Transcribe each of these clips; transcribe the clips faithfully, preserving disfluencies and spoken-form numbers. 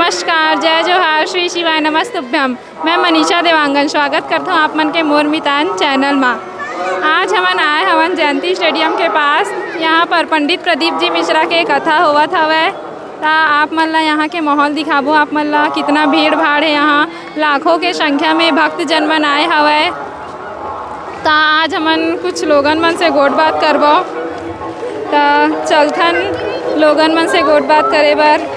नमस्कार, जय जोहार, श्री शिवाय नमस्तुभ्यम। मैं मनीषा देवांगन स्वागत करता हूँ आप मन के मोर मितान चैनल मा। आज हमन आए हवन जयंती स्टेडियम के पास। यहाँ पर पंडित प्रदीप जी मिश्रा के कथा होवत हवय। ता आप मन ला यहाँ के माहौल दिखाबो, आप मन ला कितना भीड़ भाड़ है यहाँ, लाखों के संख्या में भक्तजन मन आए हवय। ता आज हमन कुछ लोगन मन से गोठ बात करबो। ता चलथन लोगन मन से गोठ बात करे बर।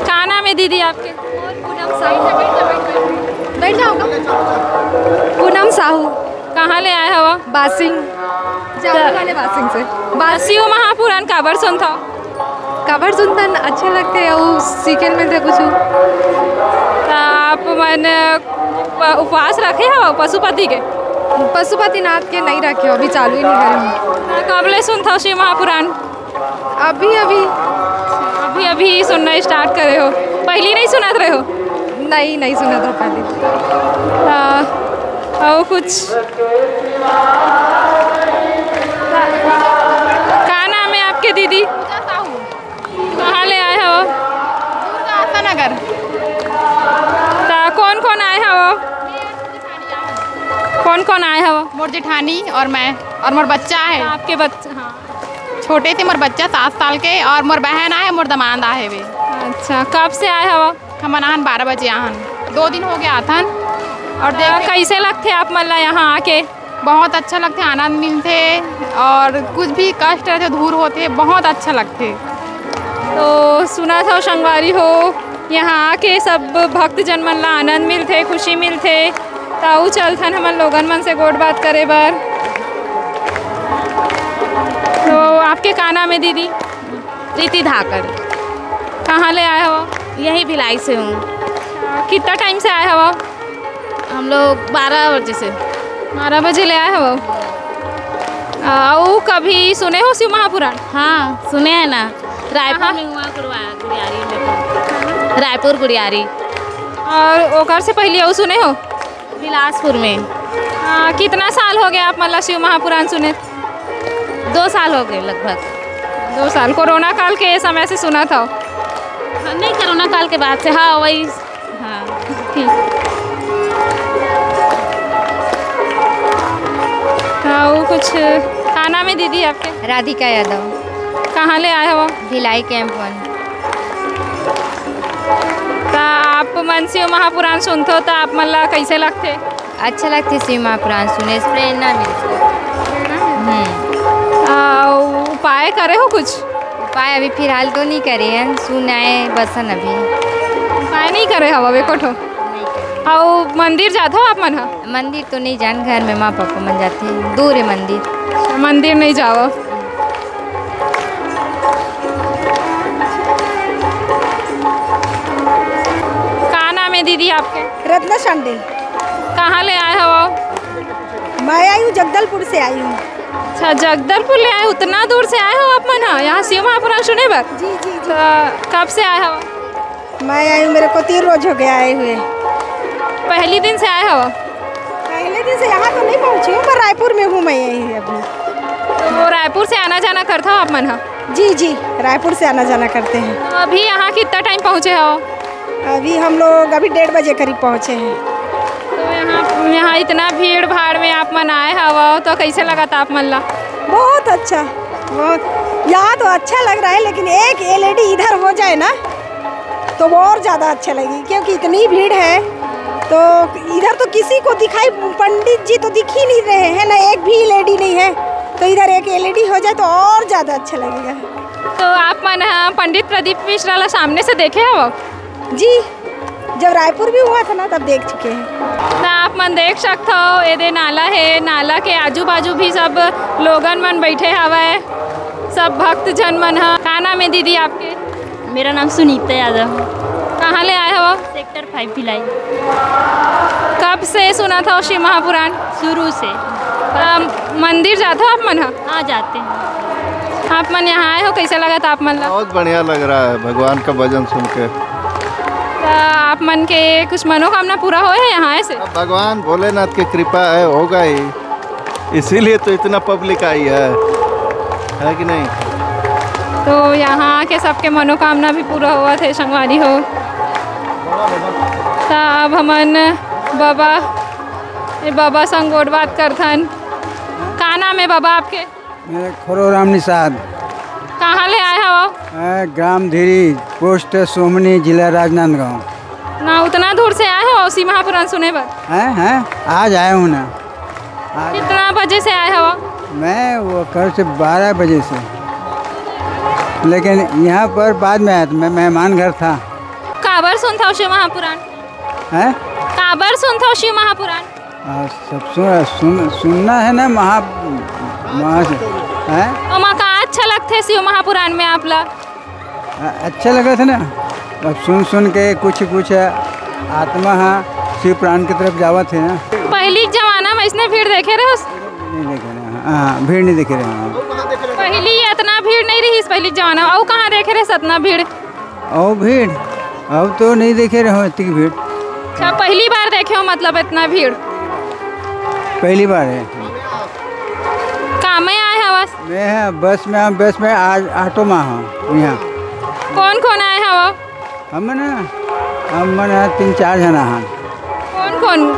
का नाम है दीदी आपके? पूनम साहू। बैठ जाओ। पूनम साहू। कहाँ ले आए हवा? बासिंग। जाने वाले बासिंग से। बासियों महापुराण काबर सुनता? काबर सुनतन, अच्छा लगथे अउ सीखे ल मिलथे कुछ। त आप मन प-, उपवास रखे हव पशुपति के? पशुपतिनाथ के नहीं रखे हो, अभी चालू ही नहीं करे हूँ। त कब ले सुनथव शिव महापुराण? अभी अभी। अभी अभी सुनना स्टार्ट करे हो, पहली नहीं सुनत रहे हो? नहीं, नहीं सुना था पहले। त अउ कुछ? का नाम है आपके दीदी? कहाँ ले आए हो? दुर्गा आशा नगर। ता कौन कौन आए हो? कौन कौन आए हो? मोर जेठानी और मैं और मोर बच्चा है। आपके बच्चे? हाँ। छोटे से मोर बच्चा सात साल के और मोर बहन आए, मोर दमांद आए वे। अच्छा, कब से आए हो? हमन आहन बारह बजे आहन, दो दिन हो गया आथन। और ता देख कैसे लगथे आप मन ला यहाँ आके? बहुत अच्छा लगथे, आनंद मिलथे और कुछ भी कष्ट रहिथे दूर होथे, बहुत अच्छा लगथे। तो सुनत हव संगवारी हो, यहाँ आके सब भक्तजन मन ला आनंद मिलथे, खुशी मिलथे। त अउ चलथन हमन लोगन मन से गोठ बात करे बर। तो आपके का नाम है दीदी? प्रीति धाकड़। कहाँ ले आए हो? यही भिलाई से हूँ। कितना टाइम से आए हो? हम लोग बारह बजे से। बारह बजे ले आए हो? अउ कभी सुने हो शिव महापुराण? हाँ, सुने हैं ना, रायपुर कहाँ? में हुआ गुरुआ-, गुड़ियारी में। रायपुर गुड़ियारी। और ओकर से पहले अउ सुने हो? बिलासपुर में। हाँ, कितना साल हो गया आप मन ला शिव महापुराण सुने? दो साल हो गए लगभग। दो साल। कोरोना काल के समय से सुनत हव? हाँ, नहीं, कोरोना काल के बाद से। हाँ, वही। हाँ। ठीक। हाँ, वो कुछ, का नाम है दीदी आपके? राधिका यादव। कहाँ ले आए हो? भिलाई कैंप वन। त आप मन शिव महापुराण सुनथो त आप मन ला कैसे लगथे? अच्छा लगथे शिव महापुराण सुने से, प्रेरणा मिलथे। हम्म। आ, उपाय करे हो कुछ? उपाय अभी फिलहाल तो नहीं करे हन, सुनाए बसन अभी। उपाय नहीं करे हव एको ठो? नहीं करे। अउ मंदिर जाथो आप मन ह? मंदिर तो नहीं जान, घर में माँ पापा मन जाथे, दूर है मंदिर। मंदिर नहीं जाओ। का नाम है दीदी आपके? रत्ना शांडिल। कहाँ ले आए हो? मैं आई हूँ, जगदलपुर से आई हूँ। अच्छा, जगदलपुर ले आए, उतना दूर से आए हो आप मन ह? यहाँ शिव महापुराण सुने बर? जी, जी, जी। तो कब से आए हो? मैं आई हूँ, मेरे को तीन रोज हो गया आए हुए। पहली दिन से आए हो? पहले दिन से यहाँ तो नहीं पहुँची हूँ, पर रायपुर में हूँ मैं यही अभी। तो रायपुर से आना जाना करता हो आप मन ह? जी, जी, रायपुर से आना जाना करते हैं। तो अभी यहाँ कितना टाइम पहुँचे हो? अभी हम लोग अभी डेढ़ बजे करीब पहुँचे हैं। तो यहाँ, यहाँ इतना भीड़ भाड़ में आप मन आए हव, तो कैसे लगा था आप मन ला? बहुत अच्छा, बहुत। यहाँ तो अच्छा लग रहा है, लेकिन एक एलईडी इधर हो जाए ना, तो वो और ज़्यादा अच्छा लगे, क्योंकि इतनी भीड़ है। तो इधर तो किसी को दिखाई, पंडित जी तो दिख ही नहीं रहे हैं ना, एक भी एलईडी नहीं है। तो इधर एक एलईडी हो जाए तो और ज़्यादा अच्छा लगेगा। तो आप मन ह पंडित प्रदीप मिश्रा ला सामने से देखे हव? जी, जब रायपुर भी हुआ था ना, तब देख चुके हैं। त आप मन देख सकथव, एदे नाला हे, नाला के आजू बाजू भी सब लोगन मन बैठे हवय, सब भक्त जन मन ह। का नाम है दीदी आपके? मेरा नाम सुनीता यादव। कहाँ ले आए हो? Sector five Bhilai. कब से सुनत हो शिव महापुराण? शुरू से। अम, मंदिर जात हो आप मन ह? हाँ, जाते हैं। आप मन यहाँ आए हो, कैसे लगा था आप मन ला? बहुत बढ़िया लग रहा है भगवान का भजन सुन के। त आप मन के कुछ मनोकामना पूरा होए है यहाँ आए से? अब भगवान भोलेनाथ की कृपा है, होगा ही, इसीलिए तो इतना पब्लिक आई है। है कि नहीं? तो यहाँ आके सबके मनोकामना भी पूरा होवत हे, संगवारी हो। त अब हमन बाबा, ए, बाबा संग गोठ बात करथन। का नाम हे बाबा आपके? मेरा खोरोराम निषाद। कहाँ ले आए हव? मैं ग्राम धीरी, पोस्ट सोमनी, जिला राजनांदगांव। ना, उतना दूर से आए हो शिव महापुराण सुने बर? हैं, हैं, आज आया हूँ ना। आज कितना बजे से आए हो? मैं वो घर से बारह बजे से, लेकिन यहाँ पर बाद में आया था, मैं मेहमान घर था। काबर सुनथव शिव महापुराण? हैं? काबर सुनथव शिव महापुराण? आ, सब सुन, सुन, सुनना है ना, महा, महा, हैं? ओमा का अच्छा लगथे शिव महापुराण में आप ला? आ, अच्छा लगा था ना, अब सुन सुन के कुछ कुछ आत्मा हा शिव पुराण की तरफ जावत हे ना। पहिली के जमाना में अइसने भीड़ देखे रहे हो? नहीं देखे रहे, हाँ, भीड़ नहीं देखे रहे, हाँ। पहिली इतना भीड़ नहीं रहिस पहिली के जमाना में, अउ कहाँ देखे रहे अतना भीड़? अउ भीड़, अब तो नहीं देखे रहे हो इतनी भीड़। अच्छा, पहली बार देखे हो मतलब इतना भीड़? पहली बार है। का में आए हवस? मैं है, बस में, हम बस में, आज ऑटो में हूँ यहाँ। कौन कौन आए हव? हम ना, हम मन है तीन चार जना हन। कौन कौन?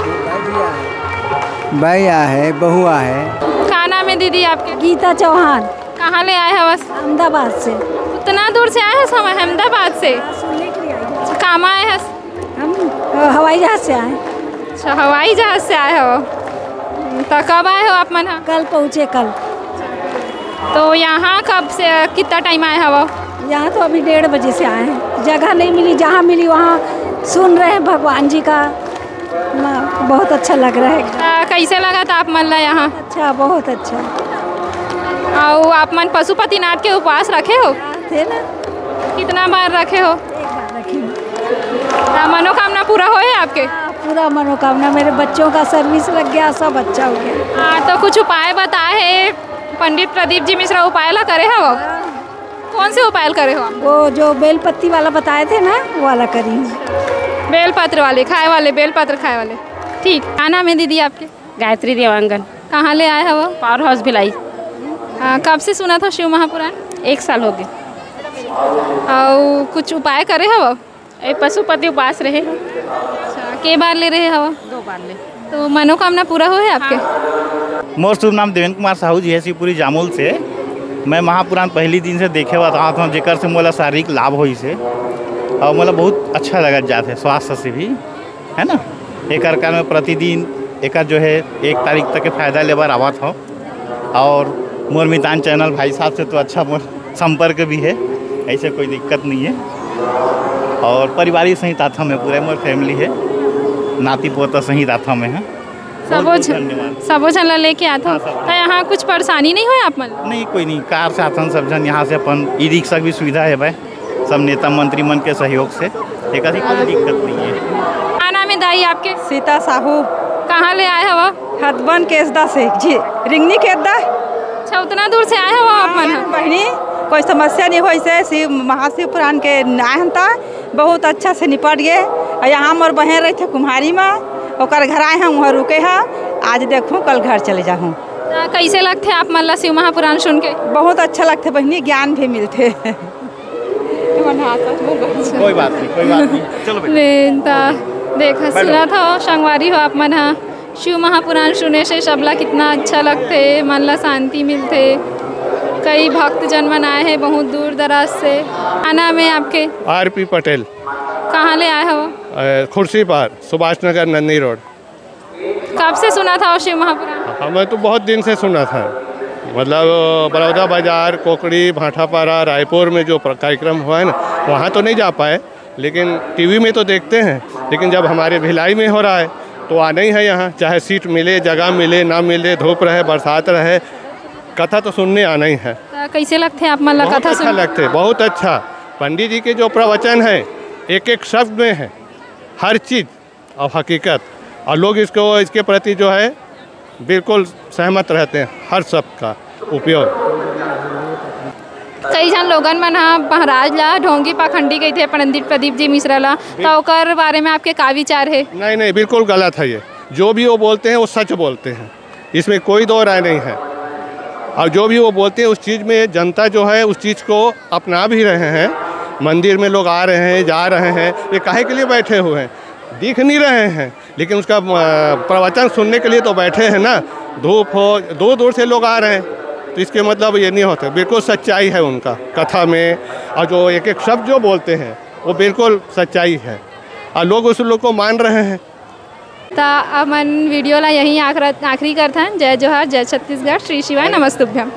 भाई आहे, बहू आहे। का नाम है दीदी आपके? गीता चौहान। कहाँ ले आए हवस? अहमदाबाद से। उतना दूर से आए हस हम अहमदाबाद से? हाँ, सुनने के लिए आई हूँ। कामा आए हस? हम, अ, हवाई जहाज से आए। अच्छा, हवाई जहाज से आए हो। तो कब आए हो आप मन ह? कल पहुँचे, कल। तो यहाँ कब से, कितना टाइम आए हव? यहाँ तो अभी डेढ़ बजे से आए हैं। जगह नहीं मिली, जहाँ मिली वहाँ सुन रहे हैं भगवान जी का। म-, बहुत अच्छा लग रहा है एकदम। आ, कैसे लगा था आप मन ला यहाँ? अच्छा, बहुत अच्छा। और आप मन पशुपतिनाथ के उपवास रखे हो? थे ना। कितना बार रखे हो? एक बार रखी हूँ। आ, मनोकामना पूरा होए आपके? हाँ, पूरा मनोकामना। मेरे बच्चों का सर्विस लग गया, सब अच्छा हो गया। हाँ, तो कुछ उपाय बताए हे पंडित प्रदीप जी मिश्रा, उपाय ला करे हव? हाँ। कौन से उपाय करे हो आप? वो जो बेलपत्ती वाला बताए थे ना, वो वाला करी हूँ। बेलपत्र वाले, खाए वाले, बेलपत्र खाए वाले। ठीक, का नाम है दीदी आपके? गायत्री देवांगन। कहाँ ले आए हव? Power house Bhilai. आ, कब से सुनत हो शिव महापुराण? एक साल हो गए। अउ कुछ उपाय करे हव? ए, पशुपति उपास रहे। अच्छा, के बार ले रहे हव? दो बार ले। तो मनोकामना पूरा होए आपके? हाँ। मोर शुभ नाम देवेंद्र कुमार साहू जी है, शिवपुरी जामुल से। मैं महापुराण पहली दिन से देखे बर आवत हूँ, जेकर से मोला शारीरिक लाभ होइस हे और मोला बहुत अच्छा लगत जात हे स्वास्थ्य से भी, है ना। एकर कारण मैं प्रतिदिन एकर जो है एक तारीख तक के फायदा लेबर आवत हूँ। और मोर मितान चैनल भाई साहब से तो अच्छा मोर संपर्क भी है, ऐसे कोई दिक्कत नहीं है। और पारिवारिक सहित आथम है, पूरे मोर फैमिली है, नाती पोता सहित आथम है। सबो बहुत झन, धन्यवाद। सबो झन ला लेके आथव। हाँ, सब। तो यहाँ कुछ परेशानी नहीं होय आप मन? नहीं, कोई नहीं, कार से आथन सब झन, यहाँ से अपन ई रिक्शा की भी सुविधा है भाई, सब नेता मंत्री मन के सहयोग से, एक ऐसी कोई दिक्कत नहीं है। का नाम है दाई आपके? सीता साहू। कहाँ ले आए हव? हथबन केसदा से जी, रिंगनी केसदा। अच्छा, उतना दूर से आए हव आप मन ह? बहिनी, कोई समस्या नहीं होइस हे, शिव महाशिव पुराण के आए हन त बहुत अच्छा से निपट गए। और यहाँ मोर बहन रहिथे कुम्हारी में, ओकर घर आए हैं, वहाँ रुके हैं। आज देखूँ, कल घर चले जाहूँ। त कैसे लगथे आप मन ला शिव महापुराण सुन के? बहुत अच्छा लगथे बहिनी, ज्ञान भी मिलथे। कोई बात नहीं, कोई बात नहीं, चलो बेटा। ले, त देखा, बैठो। सुना था संगवारी हो आप मन ह, शिव महापुराण सुने से सबला कितना अच्छा लगथे, मन ला शांति मिलथे। कई भक्तजन मन आए हैं बहुत दूर दराज से। का नाम है आपके? R P Patel. कहाँ ले आए हव? अ, खुर्सीपार, सुभाष नगर, नंदी रोड। कब से सुना था वो शिव महापुराण? हमें तो बहुत दिन से सुना था, मतलब बलौदा बाजार, कोकड़ी, भाटापारा, रायपुर में जो प्र-, कार्यक्रम हुआ है ना, वहाँ तो नहीं जा पाए, लेकिन टीवी में तो देखते हैं। लेकिन जब हमारे भिलाई में हो रहा है तो आना ही है यहाँ, चाहे सीट मिले, जगह मिले, ना मिले, धूप रहे, बरसात रहे, कथा तो सुनने आना ही है। त कैसे लगथे आप मन ला बहुत कथा अच्छा सुन? लगथे, बहुत अच्छा। पंडित जी के जो प्रवचन है, एक एक शब्द में है हर चीज़ और हकीकत, और लोग इसको, इसके प्रति जो है बिल्कुल सहमत रहते हैं, हर शब्द का उपयोग। कई झन लोगन मन ह महाराज ला ढोंगी पाखंडी कहिथे, पंडित प्रदीप जी मिश्रा ला, त ओकर बारे में आपके का विचार है? नहीं, नहीं, बिल्कुल गलत है ये। जो भी वो बोलते हैं, वो सच बोलते हैं, इसमें कोई दो राय नहीं है। और जो भी वो बोलते हैं, उस चीज़ में जनता जो है, उस चीज़ को अपना भी रहे हैं। मंदिर में लोग आ रहे हैं, जा रहे हैं, ये काहे के लिए बैठे हुए हैं? दिख नहीं रहे हैं, लेकिन उसका, अ, प्रवचन सुनने के लिए तो बैठे हैं ना। धूप हो, दूर दूर से लोग आ रहे हैं, तो इसके मतलब ये नहीं होता। बिल्कुल सच्चाई है उनका कथा में, और जो एक एक शब्द जो बोलते हैं, वो बिल्कुल सच्चाई है, और लोग उस लोग को मान रहे हैं। त हमन वीडियो ला यहीं आखरा-, आखिरी करथन। जय जोहार, जय छत्तीसगढ़, श्री शिवाय नमस्तुभ्यम।